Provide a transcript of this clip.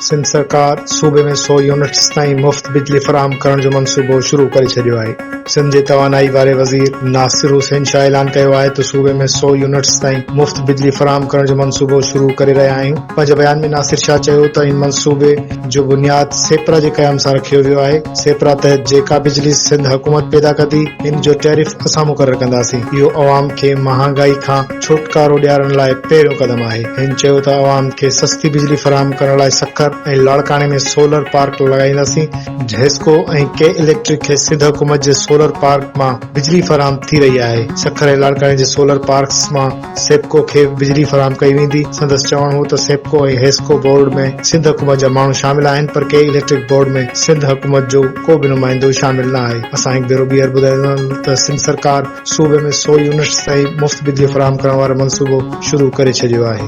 سنڌ سرڪار صوبي ۾ سئو يونٽس تائين مفت بجلي فراهم ڪرڻ جو منصوبو شروع ڪري ڇڏيو آهي. سنڌ جي توانائي واري وزير ناصر حسين شاهه اعلان ڪيو آهي ته صوبي ۾ سئو يونٽس تائين مفت بجلي فراهم ڪرڻ جو منصوبو شروع ڪري رهيا آهيون. پنهنجي بيان ۾ ناصر شاهه چيو ته ان منصوبي جو بنياد سيپرا جي قيام سان رکيو ويو آهي، سيپرا تحت جيڪا بجلي سنڌ حڪومت پيدا ڪندي ان جو ٽيرف اسان مقرر ڪنداسين، اهو عوام کي مهانگائي کان ڇوٽڪارو ڏيارڻ لاء پهريون قدم آهي. هن چيو ته عوام کي سستي بجلي فراهم ڪرڻ لاء سکر ۽ لاڙڪاڻي ۾ سولر پارڪ لڳائينداسين، حيسڪو ۽ ڪي اليڪٽرڪ کي سنڌ حڪومت جي سولر پارڪ مان بجلي فراهم ٿي رهي آهي، سکر ۽ لاڙڪاڻي جي سولر پارڪس مان سيپڪو کي بجلي فراهم ڪئي ويندي. سندس چوڻ هو ته سيپڪو ۽ حيسڪو بورڊ ۾ سنڌ حڪومت جا ماڻهو شامل آهن پر ڪي اليڪٽرڪ بورڊ ۾ سنڌ حڪومت جو ڪو به نمائندو شامل نه آهي. اسان هڪ ڀيرو ٻيهر ٻڌائينداسين ته سنڌ سرڪار صوبي ۾ سئو يونٽس تائين مفت بجلي فراهم ڪرڻ وارو منصوبو شروع ڪري ڇڏيو آهي.